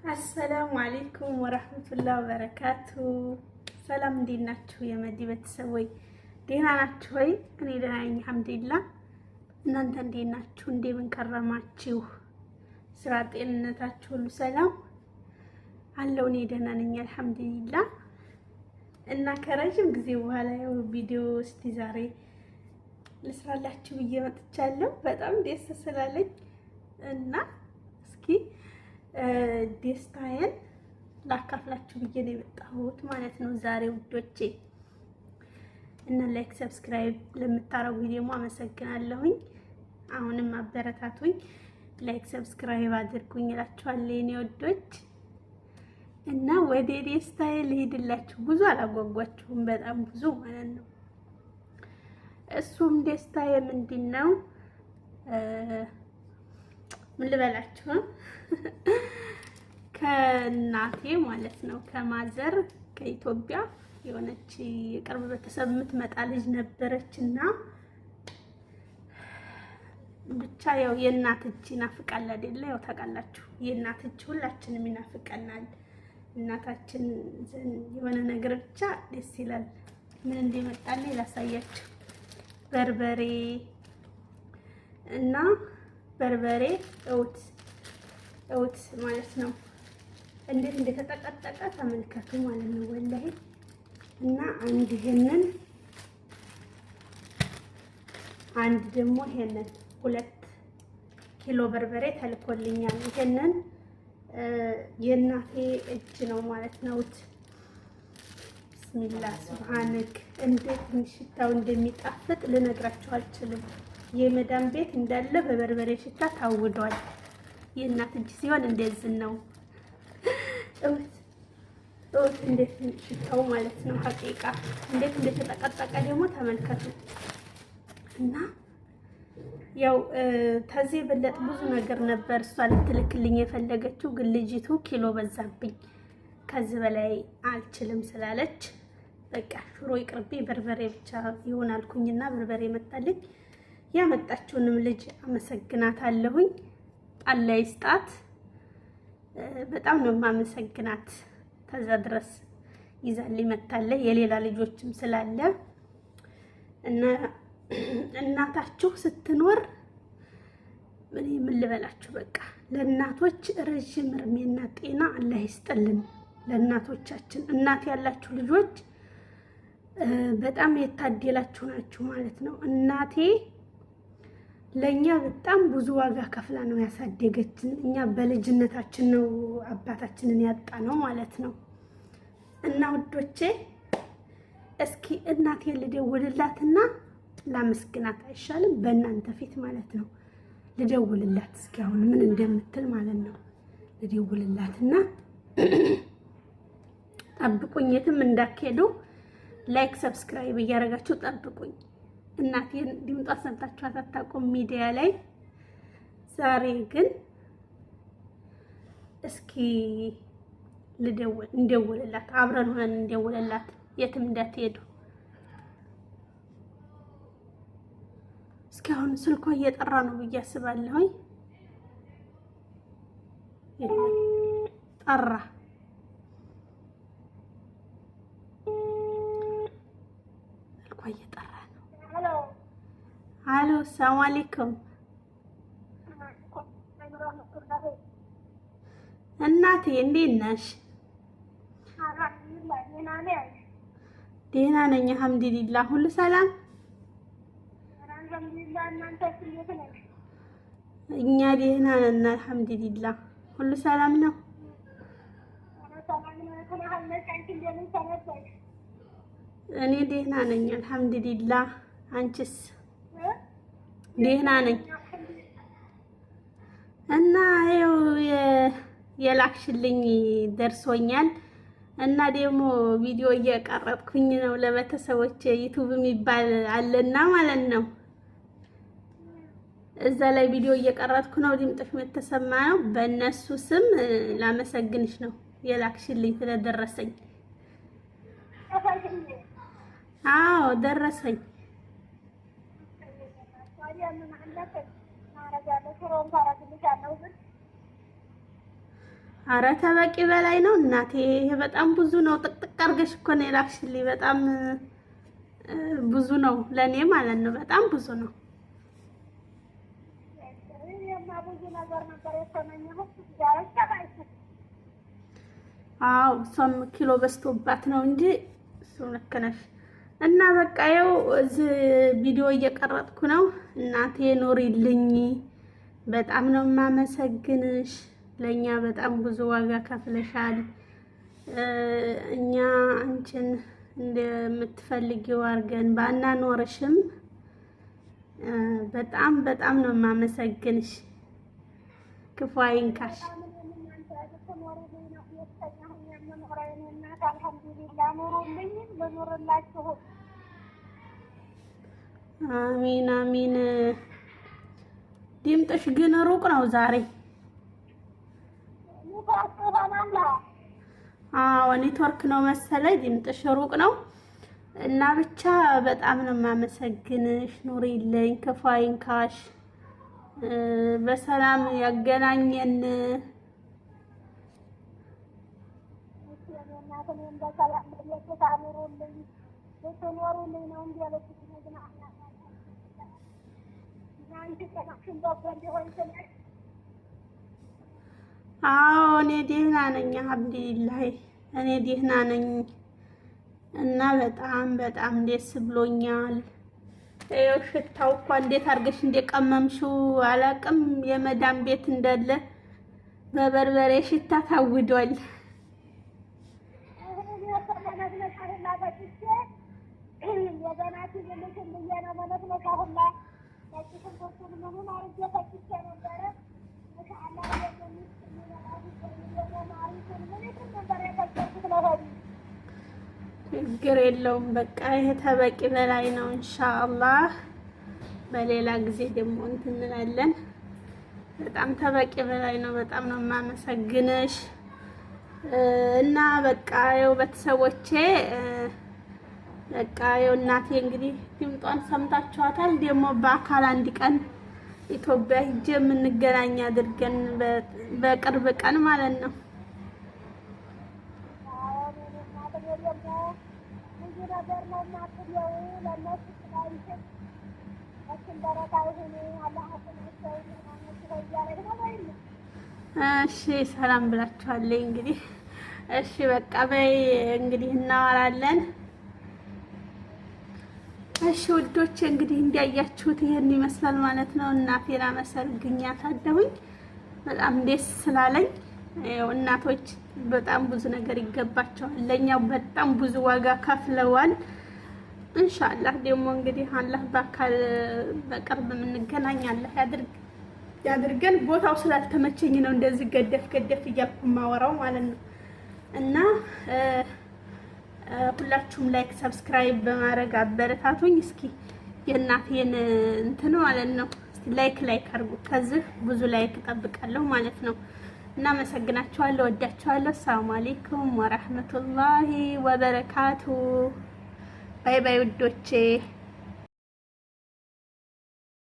السلام عليكم ورحمة الله وبركاته። ሰላም እንዴት ናችሁ? የመዲ ቤተሰቦች ደህና ናችሁ ወይ? እኔ ደህና ነኝ الحمد لله። እናንተ እንዴት ናችሁ? እንደምን ከረማችሁ? ስራ፣ ጤንነታችሁ ሁሉ ሰላም አለው? እኔ ደህና ነኝ الحمد لله። እና ከረጅም ጊዜ በኋላ ያው ቪዲዮ እስቲ ዛሬ ልስራላችሁ ብዬ መጥቻለሁ። በጣም ደስ ስላለኝ እና እስኪ ደስታዬን ላካፍላችሁ ብዬ ነው የመጣሁት ማለት ነው ዛሬ ውዶቼ። እና like subscribe ለምታረጉኝ ደግሞ አመሰግናለሁኝ። አሁንም አበረታቱኝ፣ like subscribe አድርጉኝ እላችኋለሁ የኔ ውዶች። እና ወደ ደስታዬ ልሄድላችሁ፣ ብዙ አላጓጓችሁም፣ በጣም ብዙ ማለት ነው። እሱም ደስታዬ ምንድን ነው? ምን ልበላችሁ፣ ከእናቴ ማለት ነው ከ mother ከኢትዮጵያ የሆነች የቅርብ ቤተሰብ የምትመጣ ልጅ ነበረች እና ብቻ ያው የእናት እጅ ይናፍቃል አይደለ? ያው ታውቃላችሁ፣ የእናት እጅ ሁላችንም ይናፍቀናል። እናታችን ዘንድ የሆነ ነገር ብቻ ደስ ይላል። ምን እንደመጣልኝ ላሳያችሁ። በርበሬ እና በርበሬ እውት እውት ማለት ነው። እንዴት እንደተጠቀጠቀ ተመልከቱ ማለት ነው ወላሂ። እና አንድ ይሄንን አንድ ደግሞ ይሄንን 2 ኪሎ በርበሬ ተልኮልኛል። ይሄንን የእናቴ እጅ ነው ማለት ነው። بسم الله سبحانك፣ እንዴት ሽታው እንደሚጣፍጥ ልነግራችሁ አልችልም። የመዳም ቤት እንዳለ በበርበሬ ሽታ ታውዷል። የእናት እጅ ሲሆን እንደዚህ ነው። እውት እውት፣ እንዴት ሽታው ማለት ነው። حقيقة እንዴት እንደተጠቀጠቀ ደግሞ ተመልከቱ። እና ያው ከዚህ የበለጠ ብዙ ነገር ነበር እሷ ልትልክልኝ የፈለገችው፣ ግን ልጅቱ ኪሎ በዛብኝ ከዚህ በላይ አልችልም ስላለች በቃ ሽሮ ይቅርብኝ በርበሬ ብቻ ይሆን አልኩኝና በርበሬ መጣልኝ። ያመጣችውንም ልጅ አመሰግናታለሁኝ። አላህ ይስጣት። በጣም ነው የማመሰግናት። ከዛ ድረስ ይዛልኝ መታለ የሌላ ልጆችም ስላለ እና እናታችሁ ስትኖር እኔ ምን ልበላችሁ፣ በቃ ለእናቶች ረዥም እድሜና ጤና አላህ ይስጥልን። ለእናቶቻችን እናት ያላችሁ ልጆች በጣም የታደላችሁ ናችሁ ማለት ነው። እናቴ ለእኛ በጣም ብዙ ዋጋ ከፍላ ነው ያሳደገችን። እኛ በልጅነታችን ነው አባታችንን ያጣነው ማለት ነው። እና ውዶቼ እስኪ እናቴን ልደውልላትና ላመስግናት አይሻልም? በእናንተ ፊት ማለት ነው። ልደውልላት እስኪ አሁን ምን እንደምትል ማለት ነው። ልደውልላትና ጠብቁኝ፣ የትም እንዳትሄዱ። Like subscribe እያደረጋችሁ ጠብቁኝ። እናቴን ድምጧ ሰምታችኋት አታውቁም ሚዲያ ላይ። ዛሬ ግን እስኪ ልደውል እንደውልላት፣ አብረን ሆነን እንደውልላት፣ የትም እንዳትሄዱ። እስኪ አሁን ስልኳ እየጠራ ነው ብዬ አስባለሁኝ። የለም ጠራ። ስልኳ እየጠራ ነው። አሎ سلام عليكم እናቴ፣ እንዴት ነሽ? ደህና ነኝ الحمد لله። ሁሉ ሰላም? እኛ ደህና ነን الحمد لله። ሁሉ ሰላም ነው። እኔ ደህና ነኝ الحمد لله። አንቺስ? ደህና ነኝ። እና ይኸው የላክሽልኝ ደርሶኛል። እና ደግሞ ቪዲዮ እየቀረጥኩኝ ነው ለቤተሰቦች፣ YouTube የሚባል አለና ማለት ነው። እዛ ላይ ቪዲዮ እየቀረጥኩ ነው። ድምጥሽ የተሰማ ነው። በእነሱ ስም ላመሰግንሽ ነው የላክሽልኝ ስለደረሰኝ። አዎ ደረሰኝ። አረ ተበቂ በላይ ነው እናቴ፣ ይሄ በጣም ብዙ ነው። ጥቅጥቅ አድርገሽ እኮ ነው የላክሽልኝ። በጣም ብዙ ነው ለእኔ ማለት ነው። በጣም ብዙ ነው። አዎ እሷም ኪሎ በዝቶባት ነው እንጂ እሱ ልክ ነሽ። እና በቃ ይኸው እዚህ ቪዲዮ እየቀረጥኩ ነው። እናቴ ኑሪልኝ፣ በጣም ነው የማመሰግንሽ። ለእኛ በጣም ብዙ ዋጋ ከፍለሻል። እኛ አንቺን እንደምትፈልጊው አድርገን ባናኖርሽም በጣም በጣም ነው የማመሰግንሽ። ክፉ አይንካሽ። አሚን አሚን። ድምጥሽ ግን ሩቅ ነው ዛሬ። አዎ ኔትወርክ ነው መሰለኝ፣ ድምጥሽ ሩቅ ነው እና ብቻ በጣም ነው የማመሰግንሽ። ኑሪልኝ፣ ክፉ አይንካሽ፣ በሰላም ያገናኘን። አዎ እኔ ደህና ነኝ፣ አልሐምዱሊላህ እኔ ደህና ነኝ። እና በጣም በጣም ደስ ብሎኛል። ይኸው ሽታው እኮ እንዴት አድርገሽ እንደቀመምሽው አላውቅም። የመዳም ቤት እንዳለ በበርበሬ ሽታ ታውዷል። ችግር የለውም። በቃ ይሄ ተበቂ በላይ ነው። ኢንሻአላህ በሌላ ጊዜ ደግሞ እንትን እንላለን። በጣም ተበቂ በላይ ነው። በጣም ነው የማመሰግንሽ እና በቃ ይኸው ቤተሰቦቼ በቃ ይኸው እናቴ እንግዲህ ድምጧን ሰምታችኋታል። ደግሞ በአካል አንድ ቀን ኢትዮጵያ ሂጄ የምንገናኝ አድርገን በቅርብ ቀን ማለት ነው። እሺ ሰላም ብላችኋለኝ። እንግዲህ እሺ በቃ በይ እንግዲህ እናወራለን። እሺ ውዶቼ እንግዲህ እንዲያያችሁት ይሄን ይመስላል ማለት ነው። እናቴን አመሰግኛታለሁኝ በጣም ደስ ስላለኝ። ያው እናቶች በጣም ብዙ ነገር ይገባቸዋል። ለኛው በጣም ብዙ ዋጋ ከፍለዋል። ኢንሻአላህ ደግሞ እንግዲህ አላህ በአካል በቅርብ የምንገናኝ አላህ ያድርገን። ቦታው ስላልተመቸኝ ነው እንደዚህ ገደፍ ገደፍ እያልኩ የማወራው ማለት ነው። እና ሁላችሁም like subscribe በማድረግ አበረታቱኝ። እስኪ የእናቴን እንትን ማለት ነው እስኪ like like አድርጉ። ከዚህ ብዙ like እጠብቃለሁ ማለት ነው። እናመሰግናችኋለሁ፣ ወዳችኋለሁ። አሰላሙ አለይኩም ወረህመቱላሂ ወበረካቱ። Bye bye ውዶቼ።